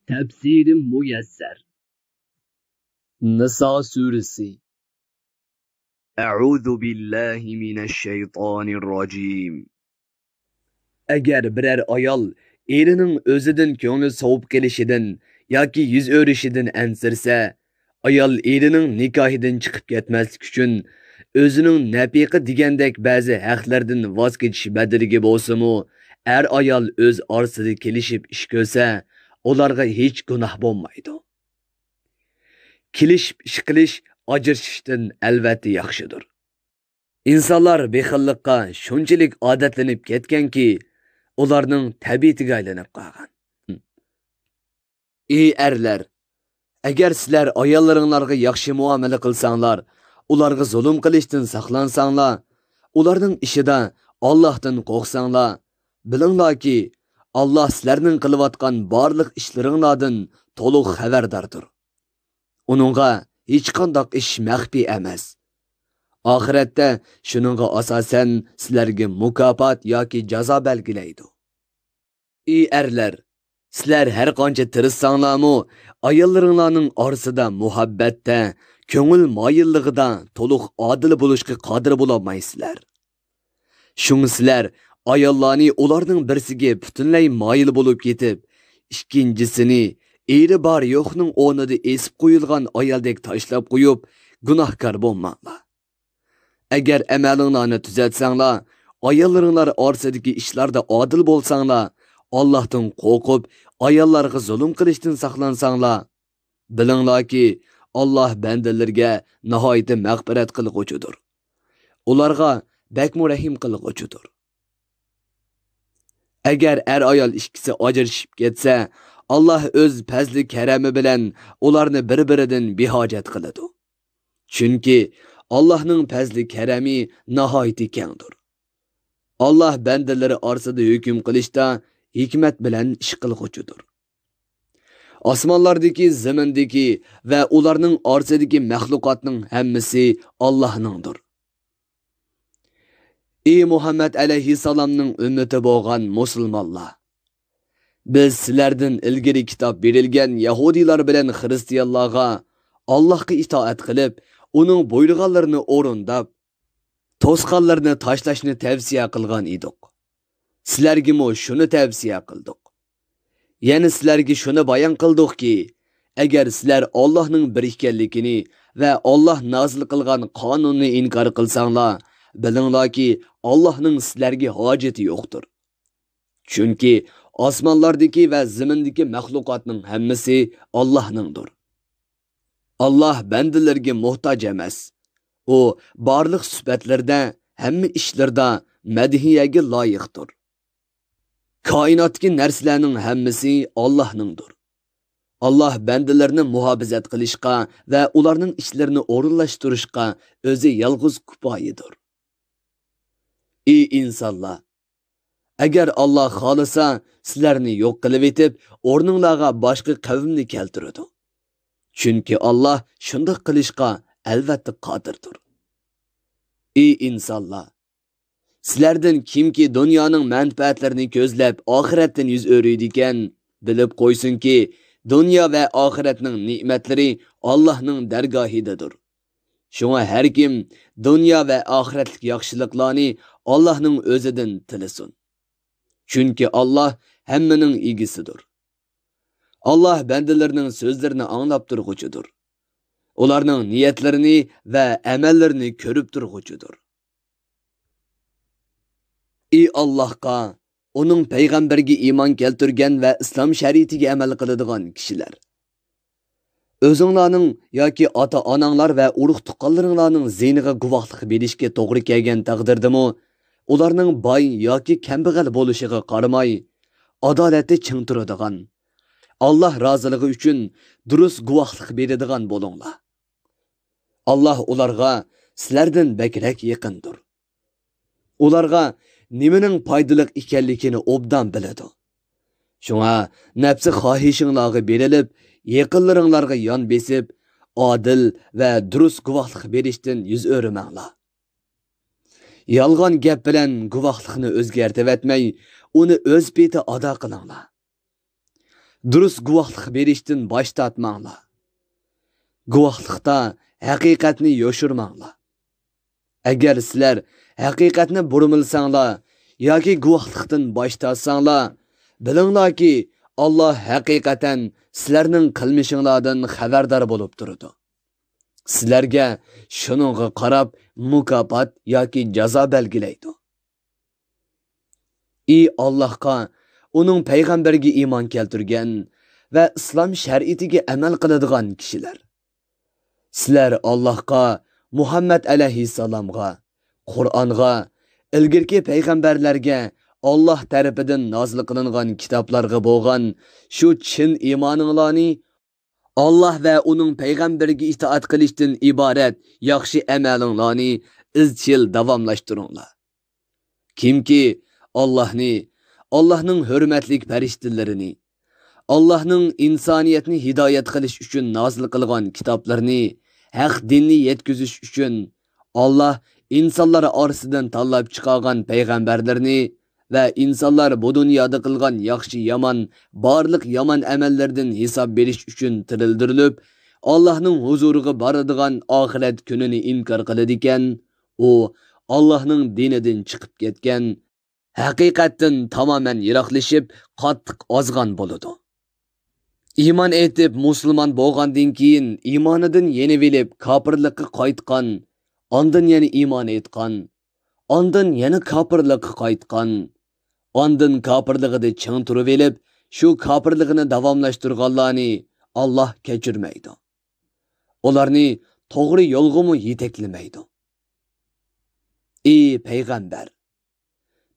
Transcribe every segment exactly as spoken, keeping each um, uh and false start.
تەپسىرى مۇيەسسەر. نىسا سۈرىسى. أعوذ بالله من الشيطان الرجيم. ئەگەر بىرەر ئايال ئېرىنىڭ ئۆزىدىن كۆڭلى سوۋۇپ قېلىشىدىن ياكى يۈز ئۆرۈشىدىن ئەنسىرىسە، ئايال ئېرىنىڭ نىكاھىدىن چىقىپ كەتمەسلىك ئۈچۈن، ئۆزىنىڭ نەپىقە دېگەندەك بەزى ھەقلىرىدىن ۋاز كېچىش بەدىلىگە بولسىمۇ، ئەر-ئايال ئۆز ئارىسىدا كېلىشىپ ئىش كۆرسە، ئۇلارغا ھېچ گۇناھ بولمايدۇ. كېلىشىپ ئىش قىلىش ئاجرىشىشتىن ئەلۋەتتە ياخشىدۇر. ئىنسانلار بېخىللىققا شۇنچىلىك ئادەتلىنىپ كەتكەنكى، ئۇلارنىڭ تەبىئىتىگە ئايلىنىپ قالغان. ئى ئەرلەر، ئەگەر سىلەر ئاياللىرىڭلارغا ياخشى مۇئامىلە قىلساڭلار، ئۇلارغا زۇلۇم قىلىشتىن ساقلانساڭلار، ئۇلارنىڭ ئىشىدا ئاللاھتىن قورقساڭلار، بىلىڭلاركى، ئاللاھ سىلەرنىڭ قىلىۋاتقان بارلىق ئىشلىرىڭلاردىن تولۇق خەۋەرداردۇر. ئۇنىڭغا ھېچقانداق ئىش مەخپىي ئەمەس. ئاخىرەتتە شۇنىڭغا ئاساسەن سىلەرگە مۇكاپات ياكى جازا بەلگىلەيدۇ. ئى ئەرلەر، سىلەر ھەر قانچە تىرىشساڭلارمۇ، ئاياللىرىڭلارنىڭ ئارىسىدا مۇھەببەتتە، كۆڭۈل مايىللىقىدا تولۇق ئادىل بولۇشقا قادىر بولالمايسىلەر. شۇڭا سىلەر ئاياللارنى ئۇلارنىڭ بىرسىگە پۈتۈنلەي مايىل بولۇپ كېتىپ، ئىككىنچىسىنى ئېرى بار يوقنىڭ ئورنىدا ئېسىپ قويۇلغان ئايالدەك تاشلاپ قويۇپ، گۇناھكار بولماڭلار. ئەگەر ئەمەلىڭلارنى تۈزەتسەڭلار، ئاياللىرىڭلار ئارىسىدىكى ئىشلاردا ئادىل بولساڭلار، ئاللاھتىن قورقۇپ، ئاياللارغا زۇلۇم قىلىشتىن ساقلانساڭلار، بىلىڭلاركى، ئاللاھ بەندىلىرىگە ناھايىتى مەغپىرەت قىلغۇچىدۇر. ئۇلارغا بەكمۇ رەھىم قىلغۇچىدۇر. ئەگەر ئەر-ئايال ئىككىسى ئاجرىشىپ كەتسە، ئاللاھ ئۆز پەزلى-كەرەمى بىلەن ئۇلارنى بىر-بىرىدىن بىھاجەت قىلىدۇ. چۈنكى ئاللاھنىڭ پەزلى-كەرەمى ناھايىتى كەڭدۇر. ئاللاھ بەندىلىرى ئارىسىدا ھۆكۈم قىلىشتا ھېكمەت بىلەن ئىش قىلغۇچىدۇر. ئاسمانلاردىكى، زېمىندىكى ۋە ئۇلارنىڭ ئارىسىدىكى مەخلۇقاتنىڭ ھەممىسى ئاللاھنىڭدۇر. ئى مۇھەممەد ئەلەيھىسسالامنىڭ ئۈممىتى بولغان مۇسۇلمانلار! بىز سىلەردىن ئىلگىرى كىتاب بېرىلگەن يەھۇدىيلار بىلەن خىرىستىيانلارغا ئاللاھقا ئىتائەت قىلىپ، ئۇنىڭ بۇيرۇغانلىرىنى ئورۇنداپ، توسقانلىرىنى تاشلاشنى تەۋسىيە قىلغان ئىدۇق. سىلەرگىمۇ شۇنى تەۋسىيە قىلدۇق. يەنە سىلەرگە شۇنى بايان قىلدۇقكى، ئەگەر سىلەر ئاللاھنىڭ بىر ئىكەنلىكىنى ۋە ئاللاھ نازىل قىلغان قانۇننى ئىنكار قىلساڭلار، بىلىڭلاركى، ئاللاھنىڭ سىلەرگە ھاجىتى يوقتۇر. چۈنكى ئاسمانلاردىكى ۋە زېمىندىكى مەخلۇقاتنىڭ ھەممىسى ئاللاھنىڭدۇر. ئاللاھ بەندىلىرىگە موھتاج ئەمەس. ئۇ بارلىق سۈپەتلىرىدە، ھەممە ئىشلىرىدا مەدھىيەگە لايىقتۇر. كائىناتتىكى نەرسىلەرنىڭ ھەممىسى ئاللاھنىڭدۇر. ئاللاھ بەندىلىرىنى مۇھاپىزەت قىلىشقا ۋە ئۇلارنىڭ ئىشلىرىنى ئورۇنلاشتۇرۇشقا ئۆزى يالغۇز كۇپايىدۇر. ئى ئىنسانلار! ئەگەر ئاللاھ خالىسا، سىلەرنى يوق قىلىۋېتىپ، ئورنۇڭلارغا باشقا قەۋمنى كەلتۈرىدۇ. چۈنكى ئاللاھ شۇنداق قىلىشقا ئەلۋەتتە قادىردۇر. ئى ئىنسانلار! سىلەردىن كىمكى دۇنيانىڭ مەنپەئەتلىرىنى كۆزلەپ، ئاخىرەتتىن يۈز ئۆرۈيدىكەن، بىلىپ قويسۇنكى، دۇنيا ۋە ئاخىرەتنىڭ نېمەتلىرى ئاللاھنىڭ دەرگاھىدىدۇر. شۇڭا ھەركىم دۇنيا ۋە ئاخىرەتلىك ياخشىلىقلارنى ئاللاھنىڭ ئۆزىدىن تىلىسۇن. چۈنكى ئاللاھ ھەممىنىڭ ئىگىسىدۇر. ئاللاھ بەندىلىرىنىڭ سۆزلىرىنى ئاڭلاپ تۇرغۇچىدۇر. ئۇلارنىڭ نىيەتلىرىنى ۋە ئەمەللىرىنى كۆرۈپ تۇرغۇچىدۇر. ئى ئاللاھقا، ئۇنىڭ پەيغەمبىرىگە ئىمان كەلتۈرگەن ۋە ئىسلام شەرىئىتىگە ئەمەل قىلىدىغان كىشىلەر! ئۆزۈڭلارنىڭ ياكى ئاتا-ئاناڭلار ۋە ئۇرۇق-تۇغقانلىرىڭلارنىڭ زىيىنىغا گۇۋاھلىق بېرىشكە توغرا كەلگەن تەقدىردىمۇ، ئۇلارنىڭ باي ياكى كەمبەغەل بولۇشىغا قارىماي، ئادالەتتە چىڭ تۇرىدىغان، ئاللاھ رازىلىقى ئۈچۈن دۇرۇس گۇۋاھلىق بېرىدىغان بولۇڭلار. ئاللاھ ئۇلارغا سىلەردىن بەكرەك يېقىندۇر. ئۇلارغا نېمىنىڭ پايدىلىق ئىكەنلىكىنى ئوبدان بىلىدۇ. شۇڭا نەپسى خاھىشىڭلارغا بېرىلىپ، يېقىنلىرىڭلارغا يان بېسىپ، ئادىل ۋە دۇرۇس گۇۋاھلىق بېرىشتىن يۈز ئۆرۈمەڭلار. يالغان گەپ بىلەن گۇۋاھلىقنى ئۆزگەرتىۋەتمەي، ئۇنى ئۆز پېتى ئادا قىلىڭلار. دۇرۇس گۇۋاھلىق بېرىشتىن باش تارتماڭلار. گۇۋاھلىقتا ھەقىقەتنى يوشۇرماڭلار. ئەگەر سىلەر ھەقىقەتنى بۇرمىلىساڭلار ياكى گۇۋاھلىقتىن باش تارتساڭلار، بىلىڭلاركى، ئاللا ھەقىقەتەن سىلەرنىڭ قىلمىشىڭلاردىن خەۋەردار بولۇپ تۇرىدۇ. سىلەرگە شۇنىڭغا قاراپ مۇكاپات ياكى جازا بەلگىلەيدۇ. ئى ئاللاھقا، ئۇنىڭ پەيغەمبىرىگە ئىمان كەلتۈرگەن ۋە ئىسلام شەرىئىتىگە ئەمەل قىلىدىغان كىشىلەر! سىلەر ئاللاھقا، مۇھەممەد ئەلەيھىسسالامغا، قۇرئانغا، ئىلگىرىكى پەيغەمبەرلەرگە، ئاللاھ تەرىپىدىن نازىل قىلىنغان كىتابلارغا بولغان شۇ چىن ئىمانىڭلارنى، ئاللاھ ۋە ئۇنىڭ پەيغەمبىرىگە ئىتائەت قىلىشتىن ئىبارەت ياخشى ئەمەلىڭلارنى ئىزچىل داۋاملاشتۇرۇڭلار. كىمكى ئاللاھنى، ئاللاھنىڭ ھۆرمەتلىك پەرىشتىلىرىنى، ئاللاھنىڭ ئىنسانىيەتنى ھىدايەت قىلىش ئۈچۈن نازىل قىلغان كىتابلىرىنى، ھەق دىننى يەتكۈزۈش ئۈچۈن ئاللاھ ئىنسانلار ئارىسىدىن تاللاپ چىقارغان پەيغەمبەرلىرىنى ۋە ئىنسانلار بۇ دۇنيادا قىلغان ياخشى-يامان، بارلىق يامان ئەمەللىرىدىن ھېساب بېرىش ئۈچۈن تىرىلدۈرۈلۈپ، ئاللاھنىڭ ھۇزۇرىغا بارىدىغان ئاخىرەت كۈنىنى ئىنكار قىلىدىكەن، ئۇ ئاللاھنىڭ دىنىدىن چىقىپ كەتكەن، ھەقىقەتتىن تامامەن يىراقلىشىپ، قاتتىق ئازغان بولىدۇ. ئىمان ئېيتىپ مۇسۇلمان بولغاندىن كېيىن ئىمانىدىن يېنىۋېلىپ كاپىرلىققا قايتقان، ئاندىن يەنە ئىمان ئېيتقان، ئاندىن يەنە كاپىرلىققا قايتقان، ئاندىن كاپىرلىقىدا چىڭ تۇرۇۋېلىپ، شۇ كاپىرلىقىنى داۋاملاشتۇرغانلارنى ئاللاھ كەچۈرمەيدۇ. ئۇلارنى توغرا يولغىمۇ يېتەكلىمەيدۇ. ئى پەيغەمبەر!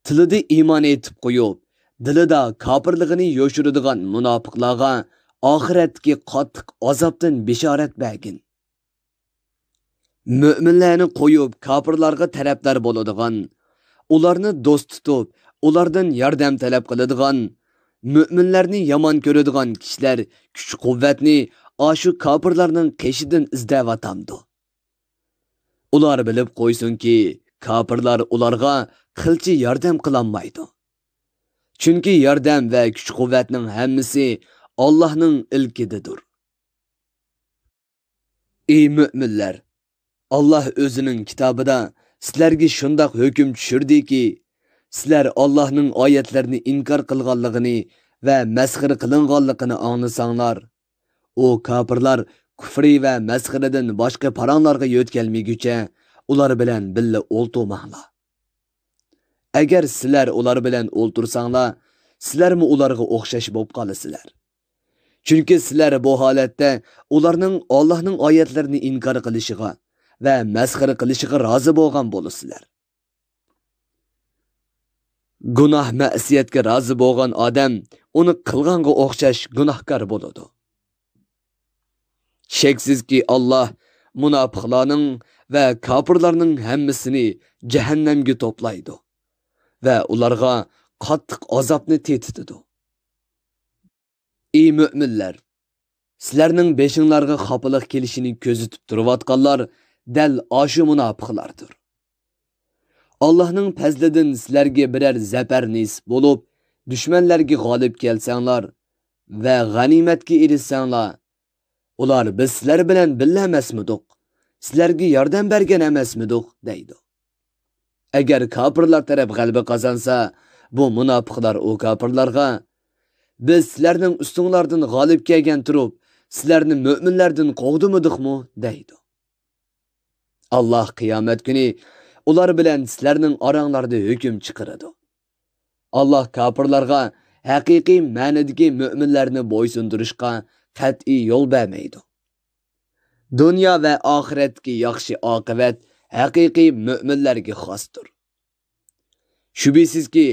تىلىدا ئىمان ئېيتىپ قويۇپ، دىلىدا كاپىرلىقىنى يوشۇرىدىغان مۇناپىقلارغا ئاخىرەتتىكى قاتتىق ئازابتىن بېشارەت بەرگىن. مۆمىنلەرنى قويۇپ، كاپىرلارغا تەرەپدار بولىدىغان، ئۇلارنى دوست تۇتۇپ، ئۇلاردىن ياردەم تەلەپ قىلىدىغان، مۆمىنلەرنى يامان كۆرىدىغان كىشىلەر كۈچ-قۇۋۋەتنى ئاشۇ كاپىرلارنىڭ قېشىدىن ئىزدەۋاتامدۇ؟ ئۇلار بىلىپ قويسۇنكى، كاپىرلار ئۇلارغا قىلچە ياردەم قىلالمايدۇ. چۈنكى ياردەم ۋە كۈچ-قۇۋۋەتنىڭ ھەممىسى ئاللاھنىڭ ئىلكىدىدۇر. ئى مۆمىنلەر! ئاللاھ ئۆزىنىڭ كىتابىدا سىلەرگە شۇنداق ھۆكۈم چۈشۈردىكى، سىلەر ئاللاھنىڭ ئايەتلىرىنى ئىنكار قىلغانلىقىنى ۋە مەسخىرە قىلىنغانلىقىنى ئاڭلىساڭلار، ئۇ كاپىرلار كۇفرى ۋە مەسخىرىدىن باشقا پاراڭلارغا يۆتكەلمىگۈچە ئۇلار بىلەن بىللە ئولتۇرماڭلار. ئەگەر سىلەر ئۇلار بىلەن ئولتۇرساڭلار، سىلەرمۇ ئۇلارغا ئوخشاش بولۇپ قالىسىلەر. چۈنكى سىلەر بۇ ھالەتتە ئۇلارنىڭ ئاللاھنىڭ ئايەتلىرىنى ئىنكار قىلىشىغا ۋە مەسخىرە قىلىشىغا رازى بولغان بولىسىلەر. گۇناھ-مەسىيەتكە رازى بولغان ئادەم ئۇنى قىلغانغا ئوخشاش گۇناھكار بولىدۇ. شەكسىزكى، ئاللاھ مۇناپىقلارنىڭ ۋە كاپىرلارنىڭ ھەممىسىنى جەھەننەمگە توپلايدۇ ۋە ئۇلارغا قاتتىق ئازابنى تېتىتىدۇ. ئى مۆمىنلەر! سىلەرنىڭ بېشىڭلارغا خاپىلىق كېلىشىنى كۆزىتىپ تۇرۇۋاتقانلار دەل ئاشۇ مۇناپىقلاردۇر. ئاللاھنىڭ پەزلىدىن سىلەرگە بىرەر زەپەر نېسىپ بولۇپ، دۈشمەنلەرگە غالىب كەلسەڭلار ۋە غەنىيمەتكە ئېرىشسەڭلار، ئۇلار، بىز سىلەر بىلەن بىللە ئەمەسمىدۇق؟ سىلەرگە ياردەم بەرگەن ئەمەسمىدۇق؟ دەيدۇ. ئەگەر كاپىرلار تەرەپ غەلىبە قازانسا، بۇ مۇناپىقلار ئۇ كاپىرلارغا، بىز سىلەرنىڭ ئۈستۈڭلاردىن غالىب كەلگەن تۇرۇپ، سىلەرنى مۆمىنلەردىن قوغدىمىدۇقمۇ؟ دەيدۇ. ئاللاھ قىيامەت كۈنى ئۇلار بىلەن سىلەرنىڭ ئاراڭلاردا ھۆكۈم چىقىرىدۇ. ئاللاھ كاپىرلارغا ھەقىقىي مەنىدىكى مۆمىنلەرنى بويسۇندۇرۇشقا قەتئىي يول بەرمەيدۇ. دۇنيا ۋە ئاخىرەتتىكى ياخشى ئاقىۋەت ھەقىقىي مۆمىنلەرگە خاستۇر. شۈبھىسىزكى،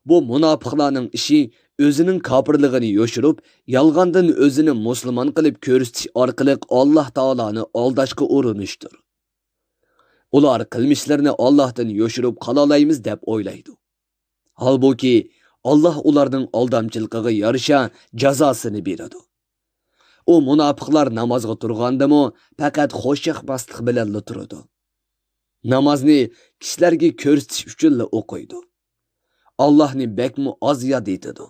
بۇ مۇناپىقلارنىڭ ئىشى ئۆزىنىڭ كاپىرلىقىنى يوشۇرۇپ، يالغاندىن ئۆزىنى مۇسۇلمان قىلىپ كۆرسىتىش ئارقىلىق ئاللاھ تائالانى ئالداشقا ئۇرۇنۇشتۇر. ئۇلار قىلمىشلىرىنى ئاللاھتىن يوشۇرۇپ قالالايمىز دەپ ئويلايدۇ. ھالبۇكى، ئاللاھ ئۇلارنىڭ ئالدامچىلىقىغا يارىشا جازاسىنى بېرىدۇ. ئۇ مۇناپىقلار نامازغا تۇرغاندىمۇ پەقەت خوش ياقماسلىق بىلەنلا تۇرىدۇ. نامازنى كىشىلەرگە كۆرسىتىش ئۈچۈنلا ئوقۇيدۇ. ئاللاھنى بەكمۇ ئاز ياد ئېتىدۇ.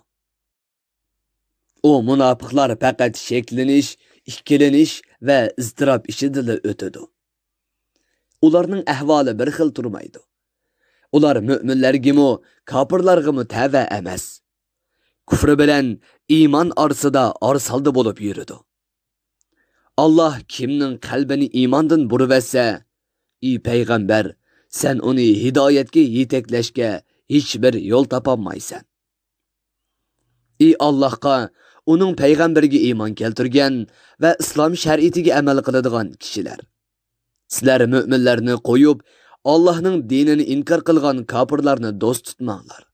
ئۇ مۇناپىقلار پەقەت شەكلىنىش، ئىككىلىنىش ۋە ئىزتىراپ ئىچىدىلا ئۆتىدۇ. ئۇلارنىڭ ئەھۋالى بىر خىل تۇرمايدۇ. ئۇلار مۆمىنلەرگىمۇ، كاپىرلارغىمۇ تەۋە ئەمەس. كۇفرى بىلەن ئىمان ئارىسىدا ئارىسالدى بولۇپ يۈرىدۇ. ئاللاھ كىمنىڭ قەلبىنى ئىماندىن بۇرۇۋەتسە، ئى پەيغەمبەر، سەن ئۇنى ھىدايەتكە يېتەكلەشكە ھېچبىر يول تاپالمايسەن. ئى ئاللاھقا، ئۇنىڭ پەيغەمبىرىگە ئىمان كەلتۈرگەن ۋە ئىسلام شەرىئىتىگە ئەمەل قىلىدىغان كىشىلەر! سىلەر مۆمىنلەرنى قويۇپ، ئاللاھنىڭ دىنىنى ئىنكار قىلغان كاپىرلارنى دوست تۇتماڭلار.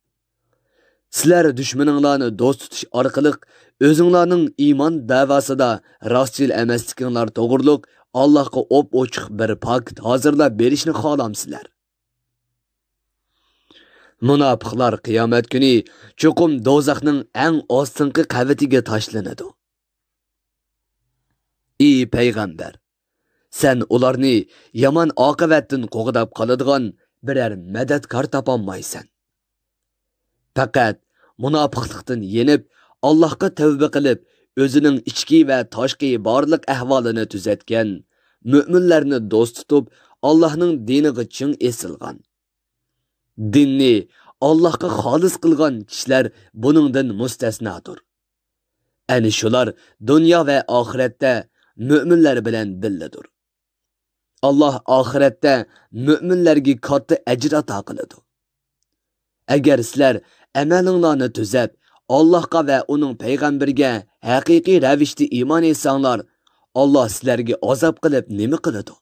سىلەر دۈشمىنىڭلارنى دوست تۇتۇش ئارقىلىق ئۆزۈڭلارنىڭ ئىمان دەۋاسىدا راستچىل ئەمەسلىكىڭلار توغرۇلۇق ئاللاھقا ئوپئوچۇق بىر پاكىت ھازىرلاپ بېرىشنى خالامسىلەر؟ مۇناپىقلار قىيامەت كۈنى چوقۇم دوزاخنىڭ ئەڭ ئاستىنقى قەۋىتىگە تاشلىنىدۇ. ئى پەيغەمبەر، سەن ئۇلارنى يامان ئاقىۋەتتىن قوغداپ قالىدىغان بىرەر مەدەتكار تاپالمايسەن. پەقەت مۇناپىقلىقتىن يېنىپ، ئاللاھقا تەۋبە قىلىپ، ئۆزىنىڭ ئىچكى ۋە تاشقى بارلىق ئەھۋالىنى تۈزەتكەن مۆمىنلەرنى دوست تۇتۇپ، ئاللاھنىڭ دىنىغا چىڭ ئېسىلغان، دىننى ئاللاھقا خالىس قىلغان كىشىلەر بۇنىڭدىن مۇستەسنادۇر. ئەنە شۇلار دۇنيا ۋە ئاخىرەتتە مۆمىنلەر بىلەن بىللىدۇر. ئاللاھ ئاخىرەتتە مۆمىنلەرگە كاتتا ئەجىر ئاتا قىلىدۇ. ئەگەر سىلەر ئەمەلىڭلارنى تۈزەپ، ئاللاھقا ۋە ئۇنىڭ پەيغەمبىرىگە ھەقىقىي رەۋىشتە ئىمان ئېيتساڭلار، ئاللاھ سىلەرگە ئازاب قىلىپ نېمە قىلىدۇ؟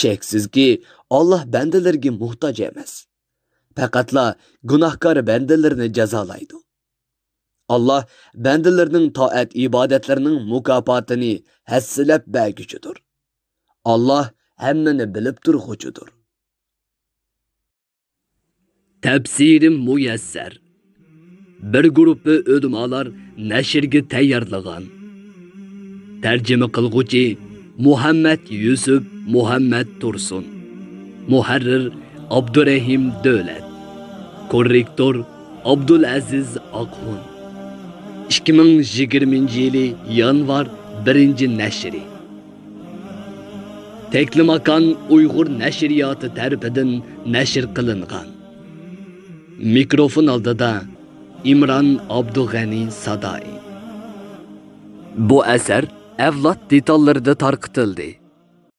شەكسىزكى، ئاللاھ بەندىلىرىگە موھتاج ئەمەس. پەقەتلا گۇناھكار بەندىلىرىنى جازالايدۇ. ئاللاھ بەندىلىرىنىڭ تائەت-ئىبادەتلىرىنىڭ مۇكاپاتىنى ھەسسىلەپ بەرگۈچىدۇر. ئاللاھ ھەممىنى بىلىپ تۇرغۇچىدۇر. تەپسىرى مۇيەسسەر. بىر گۇرۇپپا ئۆلىمالار نەشرگە تەييارلىغان. تەرجىمە قىلغۇچى مۇھەممەد يۈسۈپ مۇھەممەد تۇرسۇن. مۇھەررىر ئابدۇرەھىم دۆلەت. كوررېكتور ئابدۇلئەزىز ئاقخۇن. ئىككى مىڭ يىگىرمىنچى يىلى يانۋار بىرىنچى نەشرى. تەكلىماكان ئۇيغۇر نەشرىياتى تەرىپىدىن نەشر قىلىنغان. مىكروفون ئالدىدا ئىمران ئابدۇغەنى سادائى. بۇ ئەسەر ئەۋلاد دېتاللىرىدا تارقىتىلدى.